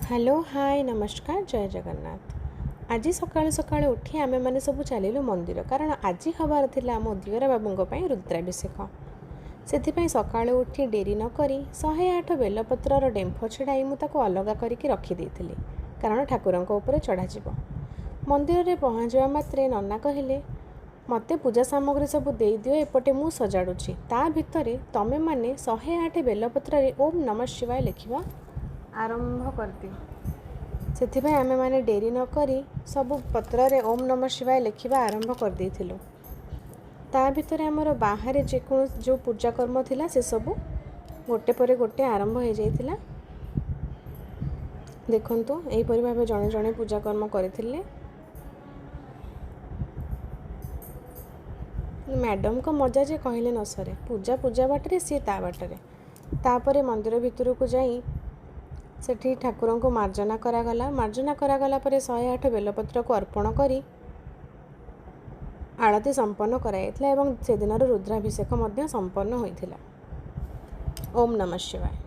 Hello, ହାଏ, ନମସ୍କାର, ଜୟ ଜଗନ୍ନାଥ। ଆଜି ସକାଳୁ ସକାଳୁ ଉଠି ଆମେମାନେ ସବୁ ଚାଲିଲୁ ମନ୍ଦିର, କାରଣ ଆଜି ହେବାର ଥିଲା ଆମ ଦିଅର ବାବୁଙ୍କ ପାଇଁ ରୁଦ୍ରାଭିଷେକ। ସେଥିପାଇଁ ସକାଳୁ ଉଠି ଡେରି ନକରି 108 ବେଲପତ୍ରର ଡେମ୍ଫ ଛିଡ଼ାଇ ମୁଁ ତାକୁ ଅଲଗା କରିକି ରଖିଦେଇଥିଲି, କାରଣ ଠାକୁରଙ୍କ ଉପରେ ଚଢ଼ାଯିବ। ମନ୍ଦିରରେ ପହଞ୍ଚିବା ମାତ୍ରେ ନନା କହିଲେ, ମୋତେ ପୂଜା ସାମଗ୍ରୀ ସବୁ ଦେଇଦିଅ, ଏପଟେ ମୁଁ ସଜାଡ଼ୁଛି, ତା ଭିତରେ ତମେମାନେ 108 ବେଲପତ୍ରରେ ଓମ୍ ନମଃ ଶିବାୟ ଲେଖିବା ଆରମ୍ଭ କରିଦିଅ। ସେଥିପାଇଁ ଆମେମାନେ ଡେରି ନକରି ସବୁ ପତ୍ରରେ ଓମ୍ ନମଃ ଶିବାୟ ଲେଖିବା ଆରମ୍ଭ କରିଦେଇଥିଲୁ। ତା ଭିତରେ ଆମର ବାହାରେ ଯେକୌଣସି ଯେଉଁ ପୂଜା କର୍ମ ଥିଲା, ସେସବୁ ଗୋଟେ ପରେ ଗୋଟେ ଆରମ୍ଭ ହେଇଯାଇଥିଲା। ଦେଖନ୍ତୁ, ଏହିପରି ଭାବେ ଜଣେ ଜଣେ ପୂଜା କର୍ମ କରିଥିଲେ। ମ୍ୟାଡ଼ମଙ୍କ ମଜା ଯେ କହିଲେ ନ ସରେ। ପୂଜା ପୂଜା ବାଟରେ, ସିଏ ତା ବାଟରେ। ତାପରେ ମନ୍ଦିର ଭିତରକୁ ଯାଇ ସେଠି ଠାକୁରଙ୍କୁ ମାର୍ଜନା କରାଗଲା। ମାର୍ଜନା କରାଗଲା ପରେ 108 ବେଲପତ୍ରକୁ ଅର୍ପଣ କରି ଆଳତି ସମ୍ପନ୍ନ କରାଯାଇଥିଲା ଏବଂ ସେଦିନର ରୁଦ୍ରାଭିଷେକ ମଧ୍ୟ ସମ୍ପନ୍ନ ହୋଇଥିଲା। ଓମ୍ ନମଃ ଶିବାୟ।